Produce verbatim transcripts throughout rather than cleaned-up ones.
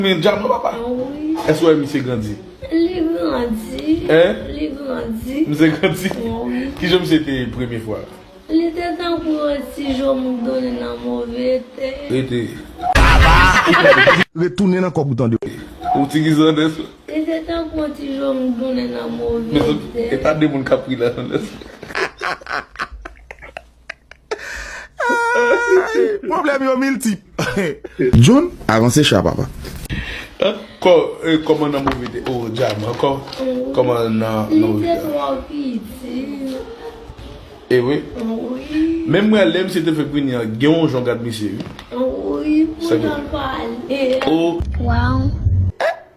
Men Djaman papa. Wi. Èske w wè misye grandi? Li grandi. Hein? Li grandi. Misye grandi? Wi. Kijan misye te ye premye fwa? Li te tankou yon ti jòm ou donnen nan move tè. Rete. Retounen nan kòk ou tande. Ou ti gizanès. Li te tankou yon ti jòm ou donnen nan move tè. E pa de moun k ap ri la non. Pwoblèm yo miltip. John, avanse cha papa. Kò, kòman nan move tè? O Djaman ankò. Kòman nan move tè? Li te twò piti. E wi. Wi. Menm mwen lè misye te fèk vini an, gen yon jan w gad misye wi. Wi, pou jan l pale. O. Wow.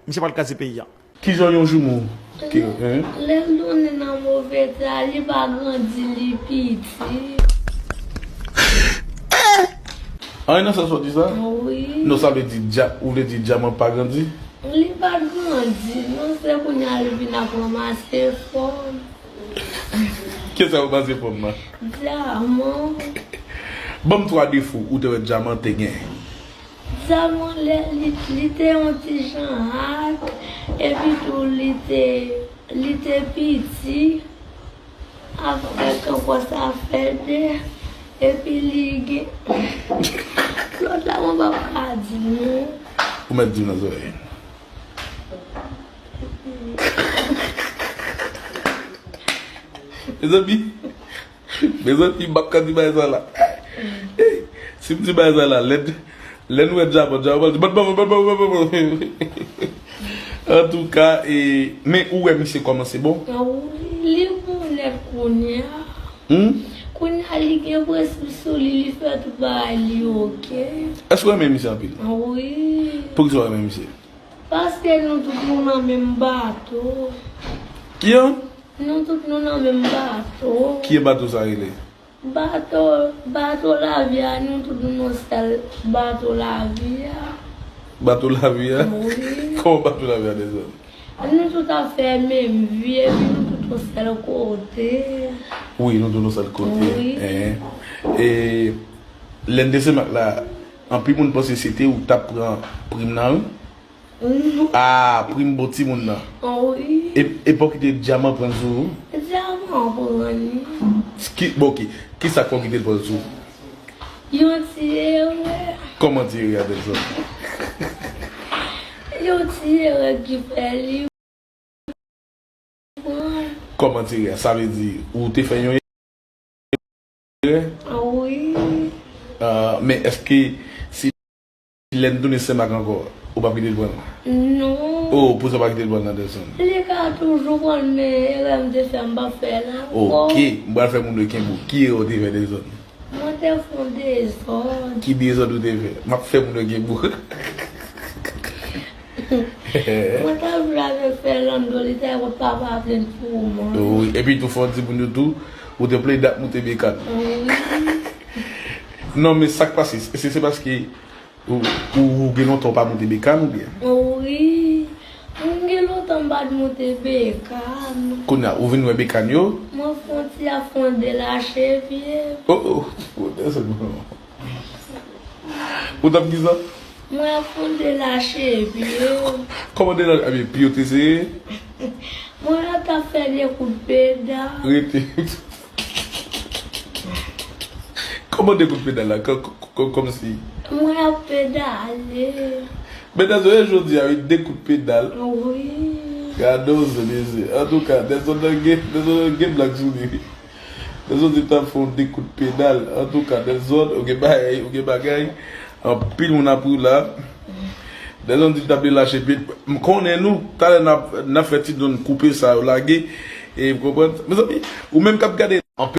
Misye pral kraze peyi a. Kijan yon joumou ki, hein? Lè l donnen nan move tè a, li pa grandi, li piti. Anyen nan sa w di sa? Wi. Non, sa vle di dja, ou vle di Djaman pa grandi? Li pa grandi, non, se kounye a li vin ap ranmase fòm. Kisa ou panse fòm nan? Djaman. Ban m twa defo ou te wè Djaman te gen. Djaman lè li, li te yon ti jan ak, epi tou li te, li te piti, avèk ankò sa fè de, epi li gen, lòt la mwen p ap ka di non. Ou mèt di m nan zòrèy. Mezanmi, mezanmi, m p ap ka di bagay sa la. Si m di bagay sa la, lè, lè n wè Djaman, Djaman pral di, "Bat bavo, bat bavo, bat bavo." Antouka, e, men ou wè misye kòmanse bon? Wi, li bon nèt kounye a. Hmm? Kounye a, li gen prensip sou li, li fè tout bagay li oke. Èske w renmen misye anpil? Wi. Poukisa w renmen misye? Paske nou tout nou nan menm bato. Ki an? Nou tout nou nan menm bato. Ki bato sa rele? Bato, bato lavi a, nou tout nou nan sèl bato lavi a. Bato lavi a? Wi. Kòman bato lavi a desann? Nou tout ap fè menm vi, epi nou tout yon sèl kote. Wi, nou tout yon sèl kote. Wi. Hein. E lè n te senmak la, anpil moun panse se te ou t ap pran prim nan, wi. Non. Ah, prim bon timoun nan. Wi. E, e pa w kite Djaman pran l sou ou? Djaman pran li. Ki, bon, ki, kisa k fè w kite l pran l sou ou? Yon ti erè. Kòman ti erè a, Delson? Yon ti erè ki fè li pran. Kòman ti erè a? Sa vle di, ou te fè yon erè? Wi. Ah, men èske si lè n tounen Senmak ankò, ou p ap kite l pran l? Non. Oh, pou sa w pa kite l pran l nan, Delson? Li ka toujou pran l, men erè m te fè, m p ap fè l ankò. Oke, m pral fè moun yo kenbe w. Ki erè w te fè, Delson? Mwen te fè yon dezòd. Ki dezòd ou te fè? M ap fè moun yo gen bou. Mwen t ap jwe avèk Fernando, li te wè papa plenn pou mwen. Wi, epi tou fò di moun yo tou, ou te plede ap moute bekàn. Wi. Non, men sa k pase, se, se paske ou, ou, ou gen lontan ou pa moute bekàn oubyen? Wi. Mwen gen lontan m pa t moute bekàn. Kounye a, ou vin wè bekàn yo? Mwen fè yon ti afwande lache pye. Oh, oh, oh, dèzòd non. Ou t ap ki sa? Mwen afwande lache pye. Kòman de lache? Ebyen, pye w te sere? Mwen t ap fè de kout pedal. Rete. Kòman de kout pedal la? Kò-, kò-, kò-, kòmsi? Mwen ap pedale. Men Dèzòd, jodi a, wi, de kout pedal. Wi. Gade w, se mesye. Antouka, Dèzòd nan gen, Dèzòd nan gen blag sou li, wi. Dèzòd di t ap fè yon de kout pedal. Antouka, Dèzòd, ou gen bagay, ou gen bagay. Anpil moun ap ri w la. Dèzòd di l t ap vle lache pye. M konnen nou, talè n ap, n ap fè ti donn koupe sa yo lage. E, w konprann? Mezanmi, ou menm k ap gade